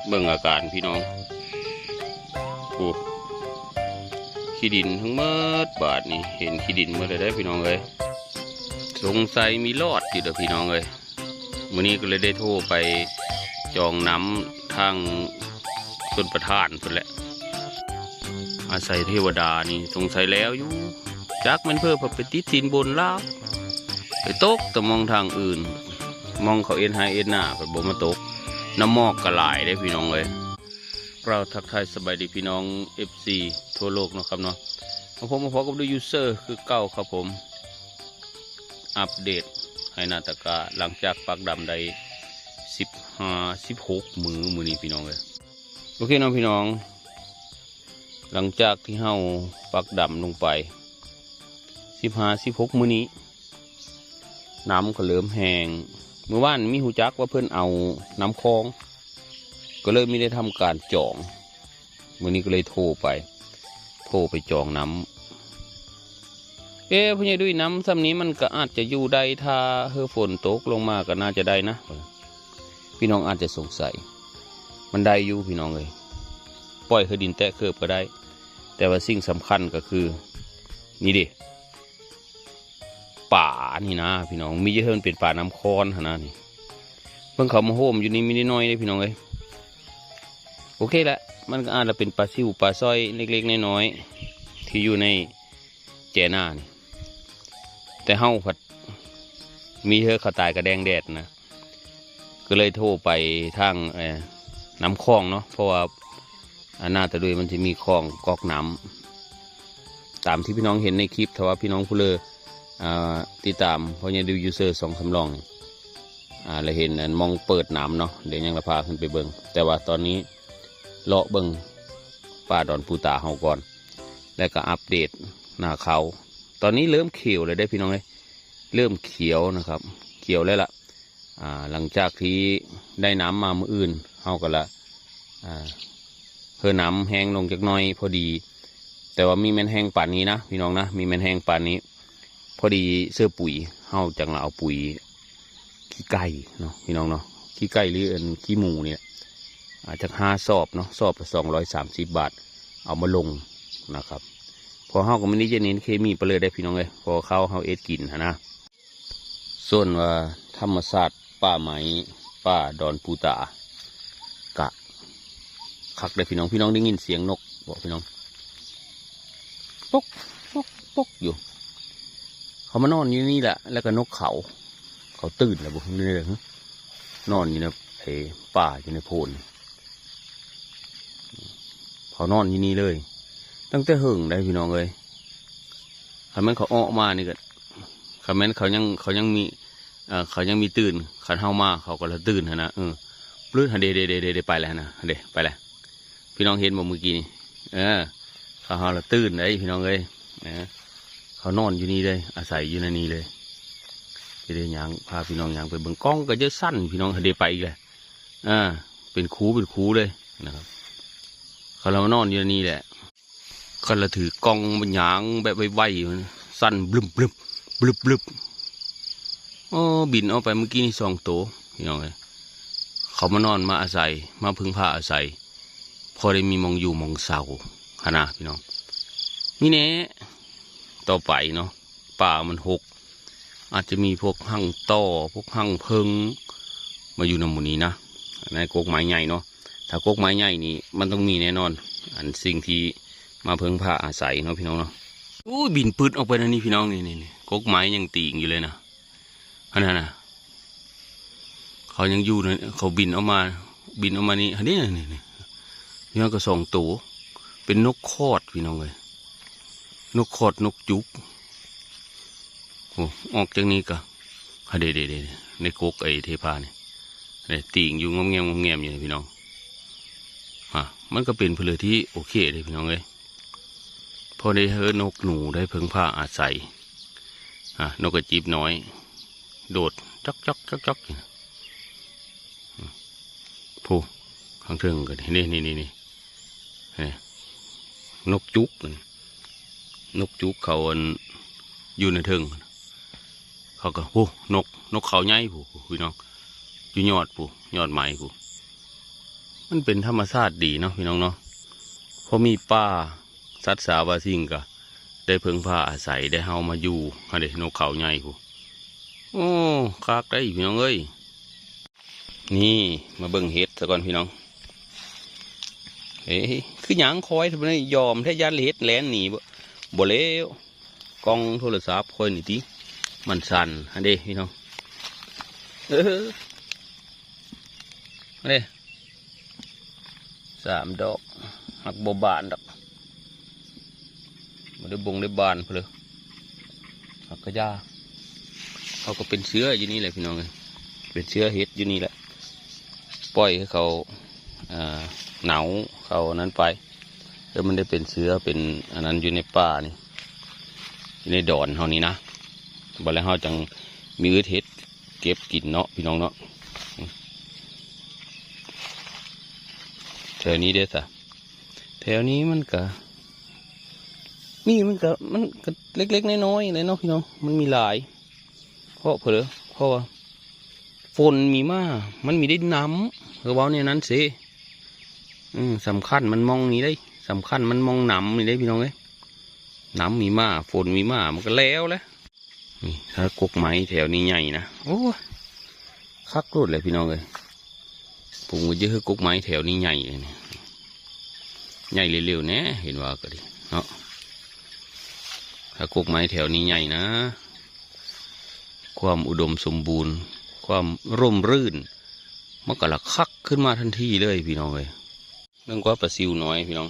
ເບິ່ງອາການພີ່ນ້ອງ ໂອ້ ຂີ້ດິນທັງໝົດ ບາດນີ້ເຫັນຂີ້ດິນໝົດແລ້ວເດີພີ່ນ້ອງເອີຍ. ສົງໄສມີລອດຢູ່ເດີພີ່ນ້ອງເອີຍ. ມື້ນີ້ກໍເລີຍໄດ້ໂທໄປຈອງນຳທາງຊົນປະທານພຸ້ນແຫຼະ. ອາໄສເທວະດານີ້ສົງໄສແລ້ວຢູ່ ຈັກແມ່ນເພີ່ນໄປຕິດສິນບົນລາວ ໄປຕົກແຕ່ໝ່ອງທາງອື່ນ ໝ່ອງເຂົາເຮັດໄຮ່ເຮັດນາ ພັດບໍ່ມາຕົກ. ນ້ຳໝອກກໍຫຼາຍເດ້ພີ່ນ້ອງເອີຍ. ກ່າວທັກທາຍສະບາຍດີພີ່ນ້ອງເອັຟຊີທົ່ວໂລກເນາະຄັບເນາະ. ມາພົບມາພໍ້ກັບດູຢູເຊີຄືເກົ່າຄັບຜົມ. ອັບເດດໄຮ່ນາຕາກາ ຫຼັງຈາກປັກດຳໄດ້ສິບຫ້າ ສິບຫົກມື້ ມື້ນີ້ພີ່ນ້ອງເອີຍ. ໂອເຄເນາະພີ່ນ້ອງ ຫຼັງຈາກທີ່ເຮົາປັກດຳລົງໄປສິບຫ້າ ສິບຫົກມື້ນີ້ ນ້ຳກໍເລີ່ມແຫ້ງ. ມື້ວານມີຮູ້ຈັກວ່າເພິ່ນເອົານ້ຳຂອງ ກໍເລີຍມີໄດ້ທຳການຈອງ. ມື້ນີ້ກໍເລີຍໂທໄປ ໂທໄປຈອງນ້ຳ. ເອ ພໍ່ໃຫຍ່ດຸ້ຍ ນ້ຳຊ່ຳນີ້ມັນກໍອາດຈະຢູ່ໄດ້ ຖ້າເຮີຝົນຕົກລົງມາກໍໜ້າຈະໄດ້ນະ. ພີ່ນ້ອງອາດຈະສົງໄສ ມັນໄດ້ຢູ່ພີ່ນ້ອງເອີຍ ປ່ອຍເຮີດິນແຕະເກີບກໍໄດ້. ແຕ່ວ່າສິ່ງສຳຄັນກໍຄື ນີ້ເດ້ ປານີ້ນະພີ່ນ້ອງ ມີຢູ່ເທິງ ເປັນປານ້ຳຄອນຫັ້ນນະນີ້. ເບິ່ງເຂົາມາໂຮມຢູ່ນີ້ມີນ້ອຍເດ້ພີ່ນ້ອງເອີຍ. ໂອເຄລະ ມັນກໍອາດຈະເປັນປາຊິວປາຊ່ອຍເລັກໆນ້ອຍໆ ທີ່ຢູ່ໃນແຈໜ້ານີ້ ແຕ່ເຮົາພັດມີເທື່ອເຂົາຕາຍກະແດງແດດນະ. ກໍເລີຍໂທໄປທາງ ເອີ ນ້ຳຂອງເນາະ ເພາະວ່າ ອາ ນາຕາດຸຍມັນຊິມີຂອງກອກນ້ຳ ຕາມທີ່ພີ່ນ້ອງເຫັນໃນຄລິບ. ຖ້າວ່າພີ່ນ້ອງຜູ້ເລີ ອາ ຕິດຕາມພໍ່ໃຫຍ່ດຸຍຢູເຊີສອງສຳລອງ ອາ ລະເຫັນອັນໝ່ອງເປີດນ້ຳເນາະ ດຽວຍັງລະພາຂຶ້ນໄປເບິ່ງ. ແຕ່ວ່າຕອນນີ້ເລາະເບິ່ງປ່າດອນປູຕາເຮົາກ່ອນ ແລ້ວກໍອັບເດດນາເຂົ້າ. ຕອນນີ້ເລີ່ມຂຽວແລ້ວເດ້ພີ່ນ້ອງເອີຍ ເລີ່ມຂຽວນະຄັບ ຂຽວແລ້ວລະ. ອາ ຫຼັງຈາກທີ່ໄດ້ນ້ຳມາມື້ອື່ນ ເຮົາກໍລະ ອາ ເຮີນ້ຳແຫ້ງລົງຈັກໜ້ອຍພໍດີ ແຕ່ວ່າມີແມ່ນແຫ້ງປານນີ້ນະພີ່ນ້ອງນະ ມີແມ່ນແຫ້ງປານນີ້ ພໍດີເຊື້ອປຸຍ ເຮົາຈັ່ງລະເອົາປຸຍຂີ້ໄກ່ເນາະພີ່ນ້ອງເນາະ ຂີ້ໄກ່ ຫຼື ອັນ ຂີ້ໝູນີ້ແຫຼະ ອາ ຈັກຫ້າສອບເນາະ ສອບລະສອງຮ້ອຍສາມສິບບາດ ເອົາມາລົງນະຄັບ. ເພາະເຮົາກໍບໍ່ໄດ້ເນັ້ນເຄມີປານໃດເດ້ພີ່ນ້ອງເອີຍ ເພາະເຂົ້າເຮົາເຮັດກິນຫັ້ນນະ. ສ່ວນວ່າທຳມະຊາດປ່າໄມ້ ປ່າດອນປູຕາ ກະຄັກເດ້ພີ່ນ້ອງ. ພີ່ນ້ອງໄດ້ຍິນສຽງນົກບໍ່ພີ່ນ້ອງ? ປົກ ປົກ ປົກຢູ່. ເຂົາມານອນຢູ່ນີ້ແຫຼະ ແລ້ວກໍນົກເຂົາ ເຂົາຕື່ນແລ້ວບໍ່ ຫຼື ນອນຢູ່ໃນ ເອ ປ່າຢູ່ໃນໂພນ ເຂົານອນຢູ່ນີ້ເລີຍ ຕັ້ງແຕ່ເຫິງໄດ໋ພີ່ນ້ອງເອີຍ. ຄັນແມ່ນເຂົາອອກມານີ້ກໍ ຄັນແມ່ນເຂົາຍັງ ເຂົາຍັງມີ ເອີ ເຂົາຍັງມີຕື່ນ ຄັນເຮົາມາເຂົາກໍລະຕື່ນຫັ້ນນະ. ເອີ ປຶດ ຫັ້ນເດ້ ເດ້ ເດ້ ເດ້ ໄປແລ້ວຫັ້ນນະ ເດ້ ໄປແລ້ວ. ພີ່ນ້ອງເຫັນບໍ່ມື້ກີ້ນີ້? ເອີ ເຂົາ ເຮົາລະຕື່ນໄດ໋ພີ່ນ້ອງເອີຍ. ເອີ ເຂົານອນຢູ່ນີ້ເລີຍ ອາໄສຢູ່ໃນນີ້ເລີຍ. ຊິໄດ້ຍ່າງ ພາພີ່ນ້ອງຍ່າງໄປເບິ່ງ ກ້ອງກໍຈະສັ່ນພີ່ນ້ອງ. ເດ້ ໄປອີກແລ້ວ ອາ ເປັນຄູ ເປັນຄູເລີຍນະຄັບ. ເຂົາລະມານອນຢູ່ໃນນີ້ແຫຼະ. ຄັນລະຖືກ້ອງມັນຍ່າງແບບໄວໆ ສັ່ນບລຶບບຶບບລຶບບຶບ. ໂອ້ ບິນອອກໄປມື້ກີ້ນີ້ສອງໂຕພີ່ນ້ອງເອີຍ. ເຂົາມານອນມາອາໄສ ມາເພິ່ງພາອາໄສ ພໍໄດ້ມີໝ່ອງຢູ່ໝ່ອງເຊົາຫັ້ນນະພີ່ນ້ອງ. ນີ້ແນ່ ຕໍ່ໄປເນາະ ປ່າມັນຮົກ ອາດຈະມີພວກຮັງຕໍ່ ພວກຮັງເຜິ້ງ ມາຢູ່ນຳໝູ່ນີ້ນະ ໃນກົກໄມ້ໃຫຍ່ເນາະ. ຖ້າກົກໄມ້ໃຫຍ່ນີ້ມັນຕ້ອງມີແນ່ນອນ ອັນສິ່ງທີ່ມາເພິ່ງພາອາໄສເນາະພີ່ນ້ອງເນາະ. ໂອ້ຍ ບິນປຶດອອກໄປແນວນີ້ພີ່ນ້ອງ ນີ້ໆໆ ກົກໄມ້ຍັງຕີງຢູ່ເລີຍນະ ຫັ້ນນະ. ເຂົາຍັງຢູ່ນະ ເຂົາບິນອອກມາ ບິນອອກມານີ້ຫັ້ນເດ້ ນີ້ໆ ຍັງກໍສອງໂຕ ເປັນນົກຂອດພີ່ນ້ອງເອີຍ ນົກຂອດ ນົກຈຸກ. ໂອ້ ອອກຈາກນີ້ກໍ ເດໆໆ ໃນກົກໄອ້ເທພານີ້ ເດ ຕີງຢູ່ງອມແງມ ງອມແງມຢູ່ນີ້ພີ່ນ້ອງ. ອາ ມັນກໍເປັນເພີ່ນທີ່ໂອເຄເດ້ພີ່ນ້ອງເອີຍ ພໍໄດ້ເຮີນົກໜູໄດ້ເພິ່ງພາອາໄສ. ອາ ນົກກະຈິບນ້ອຍ ໂດດຈອກໆໆໆ ຢູ່ ຜູ້ ຂ້າງເທິງກໍນີ້ ນີ້ໆໆ ນີ້ ນີ້ ນົກຈຸກ ນົກຈຸກເຂົາ ອັນ ຢູ່ໃນເທິງ ເຂົາກໍ ຜູ້ ນົກ ນົກເຂົາໃຫຍ່ຜູ້ ພີ່ນ້ອງ ຢູ່ຍອດຜູ້ ຍອດໄມ້ຜູ້. ມັນເປັນທຳມະຊາດດີເນາະພີ່ນ້ອງເນາະ ພໍມີປ່າ ສັດສາວາສິ່ງກະໄດ້ເພິ່ງພາອາໄສ ໄດ້ເຮົາມາຢູ່ຫັ້ນເດ ນົກເຂົາໃຫຍ່ພຸ້ນ. ໂອ້ ຄັກໄດ໋ພີ່ນ້ອງເອີຍ. ນີ້ມາເບິ່ງເຫັດສາກ່ອນພີ່ນ້ອງ. ເອີ ຄືຫຍັງຄອຍທຳໄມຍອມແທ້ ຢ້ານເຫັດແລ່ນໜີບໍ່ ບໍ່ແລ້ວ. ກ້ອງໂທລະສັບຂ້ອຍນີ້ຕິ ມັນສັ່ນຫັ້ນເດພີ່ນ້ອງ. ເອີ ເດ້ ສາມດອກ ຮັກບໍ່ບານດອກ ບໍ່ໄດ້ບົງໄດ້ບານເພິ່ນເລີຍ ຮັກກະຢ່າ. ເຂົາກໍເປັນເຊື້ອຢູ່ນີ້ແຫຼະພີ່ນ້ອງເອີຍ ເປັນເຊື້ອເຫັດຢູ່ນີ້ແຫຼະ ປ່ອຍໃຫ້ເຂົາ ເອີ ເນົ່າ ເຂົາອັນນັ້ນໄປ ແລ້ວມັນໄດ້ເປັນເຊື້ອເປັນອັນນັ້ນຢູ່ໃນປ່ານີ້ ຢູ່ໃນດອນເຮົານີ້ນະ. ບັດແລ້ວເຮົາຈັ່ງມີອຶດເຫັດເກັບກິນເນາະພີ່ນ້ອງເນາະ. ແຖວນີ້ເດ້ຊະ ແຖວນີ້ມັນກະ ນີ້ມັນກະ ມັນກະເລັກໆນ້ອຍໆແຫຼະເນາະພີ່ນ້ອງ ມັນມີຫຼາຍ ເພາະເພິ່ນ ເພາະວ່າຝົນມີມາ ມັນມີໄດ້ນ້ຳ ຄືເວົ້າແນວນັ້ນເຊ. ອື ສຳຄັນມັນມ່ອງນີ້ເດ້ ສຳຄັນມັນມ່ອງນ້ຳນີ້ເດ້ພີ່ນ້ອງເອີຍ ນ້ຳມີມາ ຝົນມີມາ ມັນກໍແລ້ວແຫຼະ. ນີ້ຖ້າກົກໄມ້ແຖວນີ້ໃຫຍ່ນະ ໂອ້ຍ ຄັກໂລດແຫຼະພີ່ນ້ອງເອີຍ. ປູກມັນຈະຄືກົກໄມ້ແຖວນີ້ໃຫຍ່ເລີຍນີ້ ໃຫຍ່ເລັວໆແດ່ ເຫັນວ່າກໍດີເນາະ. ຖ້າກົກໄມ້ແຖວນີ້ໃຫຍ່ນະ ຄວາມອຸດົມສົມບູນ ຄວາມຮົ່ມລື່ນ ມັນກໍລະຄັກຂຶ້ນມາທັນທີເລີຍພີ່ນ້ອງເອີຍ. ເບິ່ງກວ່າປາຊິວນ້ອຍພີ່ນ້ອງ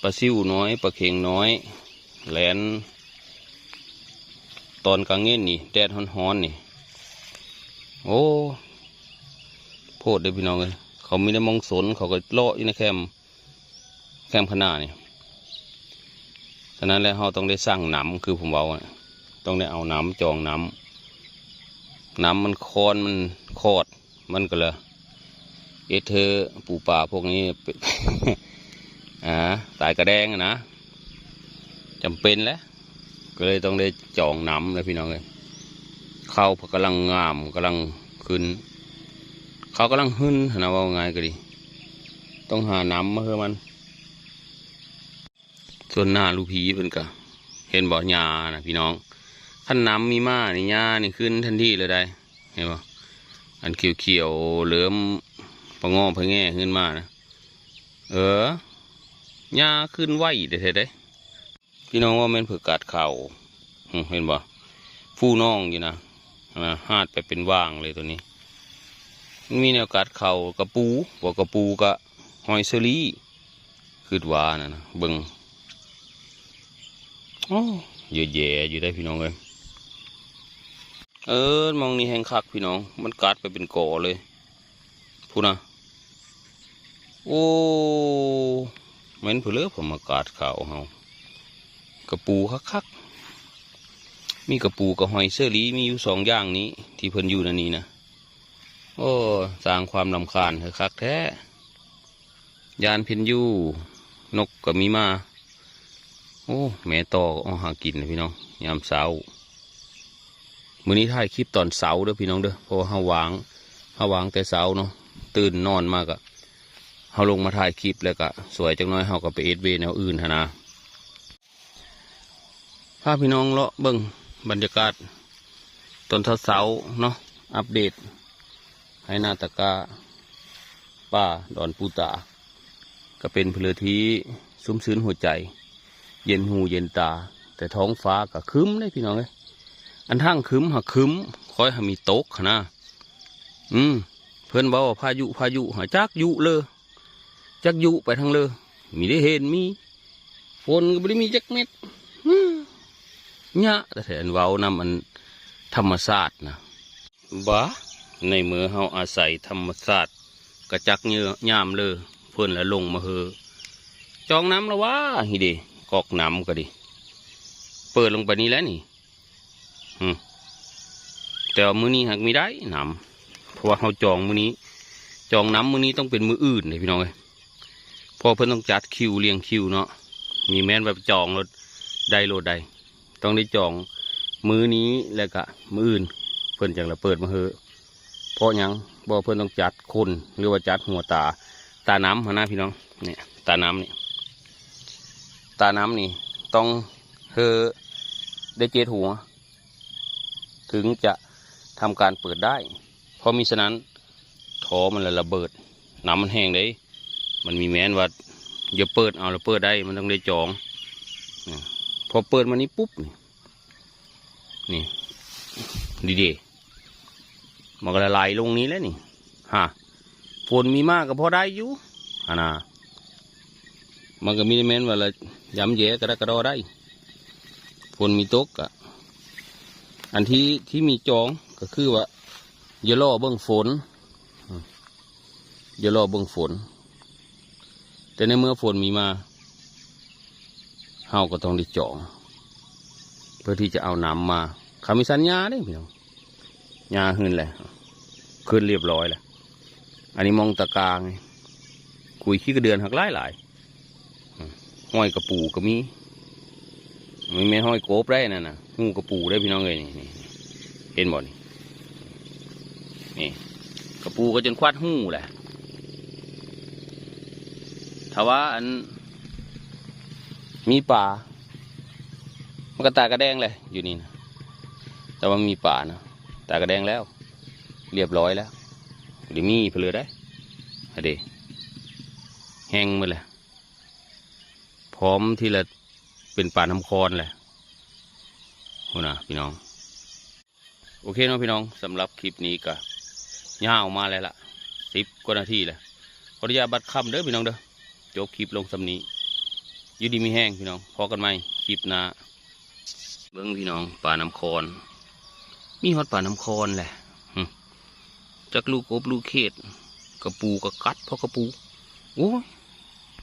ປາຊິວນ້ອຍ ປາເຂັງນ້ອຍ ແລ່ນຕອນກາງເວັນນີ້ ແດດຮ້ອນໆນີ້ ໂອ້ ໂພດເດີພີ່ນ້ອງເອີຍ. ເຂົາມີແຕ່ມອງສົນ ເຂົາກໍເລາະຢູ່ໃນແຄມ ແຄມຂະໜານີ້. ສະນັ້ນແລ້ວເຮົາຕ້ອງໄດ້ສັ່ງນ້ຳ ຄືຜົມເວົ້າ ຕ້ອງໄດ້ເອົານ້ຳ ຈອງນ້ຳ ນ້ຳມັນຄອນ ມັນຄອດ ມັນກໍລະເຮັດໃຫ້ປູປາພວກນີ້ ອາ ຕາຍກະແດງນະ ຈຳເປັນແຫຼະ ກໍເລີຍຕ້ອງໄດ້ຈອງນ້ຳແຫຼະພີ່ນ້ອງເອີຍ. ເຂົ້າກຳລັງງາມ ກຳລັງຂຶ້ນ ເຂົ້າກຳລັງຫຶ່ນຫັ້ນນະ ເວົ້າງ່າຍກໍດີ ຕ້ອງຫານ້ຳມາໃຫ້ມັນ. ສ່ວນໜ້າລູກຜີເພິ່ນກະ ເຫັນບໍ່ ຫຍ້ານະພີ່ນ້ອງ ຄັນນ້ຳມີມານີ້ ຫຍ້ານີ້ຂຶ້ນທັນທີເລີຍໄດ໋ ເຫັນບໍ່ ອັນຂຽວໆເລີ່ມປະງໍ້ປະແງ່ຂຶ້ນມານະ. ເອີ ຫຍ້າຂຶ້ນໄວແທ້ໆເດ້ພີ່ນ້ອງ. ວ່າແມ່ນເພິ່ນກັດເຂົ້າ ເຫັນບໍ່ ຟູໜອງຢູ່ນະ ຫາດໄປເປັນຫວ່າງເລີຍໂຕນີ້. ມັນມີແນວກັດເຂົ້າ ກະປູ ບໍ່ກະປູກະຫອຍເຊີຣີ ຄິດວ່ານັ້ນນະ ເບິ່ງ ໂອ້ ເຍອະແຍະຢູ່ໄດ໋ພີ່ນ້ອງເອີຍ. ເອີ ໝ່ອງນີ້ແຮງຄັກພີ່ນ້ອງ ມັນກັດໄປເປັນກໍເລີຍ ພຸ້ນນະ. ໂອ້ ແມ່ນເພິ່ນເລີ ເພິ່ນມາກັດເຂົ້າເຮົາ ກະປູຄັກໆ ມີກະປູກັບຫອຍເຊີຣີ ມີຢູ່ສອງຢ່າງນີ້ ທີ່ເພິ່ນຢູ່ໃນນີ້ນະ. ໂອ້ ສ້າງຄວາມລຳຄານໃຫ້ຄັກແທ້ ຢ້ານເພິ່ນຢູ່ ນົກກໍມີມາ. ໂອ້ ແມ່ຕໍ່ກໍອອກຫາກິນແລ້ວພີ່ນ້ອງ ຍາມເຊົ້າ. ມື້ນີ້ຖ່າຍຄລິບຕອນເຊົ້າເດີພີ່ນ້ອງເດີ ເພາະວ່າເຮົາວ່າງ ເຮົາວ່າງແຕ່ເຊົ້າເນາະ ຕື່ນນອນມາກະ ເຮົາລົງມາຖ່າຍຄລິບ ແລ້ວກະສວຍຈັກໜ້ອຍ ເຮົາກໍໄປເຮັດວຽກແນວອື່ນຫັ້ນນະ. ພາພີ່ນ້ອງເລາະເບິ່ງບັນຍາກາດຕອນເຊົ້າໆເນາະ ອັບເດດໄຮ່ນາຕາກ້າ ປ່າດອນປູຕາ ກໍເປັນເພິ່ນທີ່ຊຸ່ມຊື່ນຫົວໃຈ ເຢັນຫູເຢັນຕາ ແຕ່ທ້ອງຟ້າກໍຄຶ້ມເດ້ພີ່ນ້ອງເອີຍ. ອັນທາງຄຶ້ມຫາຄຶ້ມ ຄ່ອຍຫາມີຕົກຫັ້ນນະ. ອືມ ເພິ່ນເວົ້າວ່າພາຍຸ ພາຍຸ ຫາຈັກຍຸເລີ ຈັກຍຸໄປທາງເລີ ມີໄດ້ເຫັນມີ ຝົນກໍບໍ່ໄດ້ມີຈັກເມັດ. ຫຍ້າແທ້ໆ ເວົ້ານຳອັນທຳມະຊາດນະ. ບາ ໃນເມື່ອເຮົາອາໄສທຳມະຊາດ ກະຈັກຍາມເລີ ເພິ່ນລະລົງມາເຮີ ຈອງນ້ຳລະວ່າ ນີ້ເດ ກອກນ້ຳກໍດີ ເປີດລົງໄປນີ້ແຫຼະນີ້. ອື ແຕ່ວ່າມື້ນີ້ຫາກມີໄດ້ນ້ຳ ເພາະວ່າເຮົາຈອງມື້ນີ້ ຈອງນ້ຳມື້ນີ້ຕ້ອງເປັນມື້ອື່ນເດ້ພີ່ນ້ອງເອີຍ. ເພາະເພິ່ນຕ້ອງຈັດຄິວ ລຽງຄິວເນາະ ມີແມ່ນວ່າຈອງໂລດ ໄດ້ໂລດໃດ ຕ້ອງໄດ້ຈອງມື້ນີ້ ແລ້ວກະມື້ອື່ນ ເພິ່ນຈັ່ງລະເປີດມາເຮີ. ເພາະຫຍັງ? ເພາະເພິ່ນຕ້ອງຈັດຄົນ ຫຼືວ່າຈັດຫົວຕາ ຕານ້ຳຫັ້ນນະພີ່ນ້ອງ ນີ້ຕານ້ຳນີ້ ຕານ້ຳນີ້ຕ້ອງເຮີໄດ້ເຈັດຫົວ ເຖິງຈະທຳການເປີດໄດ້ ເພາະມິສະນັ້ນທໍ່ມັນລະລະເບີດ ນ້ຳມັນແຮງເດ້ ມັນມີແມ່ນວ່າຢ່າເປີດເອົາລະເປີດໄດ້ ມັນຕ້ອງໄດ້ຈອງ ອາ ພໍເປີດມານີ້ປຸບນີ້ ນີ້ ດີເດ ມັນກໍລະໄຫຼລົງນີ້ແຫຼະນີ້ ຫາ ຝົນມີມາກໍພໍໄດ້ຢູ່ຫັ້ນນະ ມັນກໍມີແມ່ນວ່າລະຢຳແຢກະດະກະດໍໄດ້ ຝົນມີຕົກກະ ອັນທີ່ ທີ່ມີຈອງກໍຄືວ່າຢ່າລໍເບິ່ງຝົນ ອາ ຢ່າລໍເບິ່ງຝົນ ແຕ່ໃນເມື່ອຝົນມີມາ ເຮົາກໍຕ້ອງໄດ້ຈອງ ເພື່ອທີ່ຈະເອົານ້ຳມາ ຄຳມີສັນຍາເດ້ພີ່ນ້ອງ ຍາຂຶ້ນແຫຼະ ຂຶ້ນລຽບຮ້ອຍແລ້ວ ອັນນີ້ມອງຕະກາງ ຂຸຍຂີ້ກະເດືອນຫັກຫຼາຍໆ ຮອຍກະປູກໍມີ ມັນແມ່ນຮອຍກົບໄດ້ນັ້ນນະ ຮູກະປູໄດ້ພີ່ນ້ອງເອີຍ ນີ້ ນີ້ ເຫັນບໍ່ນີ້ ນີ້ ກະປູກໍຈົນຄວັດຮູແຫຼະ ຖ້າວ່າອັນ ມີປາ ມັນກໍຕາຍກະແດງແຫຼະຢູ່ນີ້ນະ ແຕ່ວ່າມີປານະ ຕາຍກະແດງແລ້ວ ລຽບຮ້ອຍແລ້ວ ບໍ່ໄດ້ມີເພິ່ນເລີຍໄດ໋ ອັນເດ ແຫ້ງໝົດແຫຼະ ພ້ອມທີ່ລະເປັນປານ້ຳຄອນແຫຼະ ພຸ້ນນະພີ່ນ້ອງ. ໂອເຄເນາະພີ່ນ້ອງ ສຳລັບຄລິບນີ້ກະຍາວມາແລ້ວລະ ສິບກວ່ານາທີແລ້ວ ຂໍອະນຸຍາດບັດຄ່ຳເດີພີ່ນ້ອງເດີ ຈົບຄລິບລົງສ່ຳນີ້ ຢູ່ດີມີແຮງພີ່ນ້ອງ ພໍ້ກັນໃໝ່ຄລິບໜ້າ. ເບິ່ງພີ່ນ້ອງ ປານ້ຳຄອນ ມີຮອດປານ້ຳຄອນແຫຼະ ຫຶ ຈັກລູກກົບລູກເຂດ ກະປູກໍກັດພໍກະປູ ໂອ້ຍ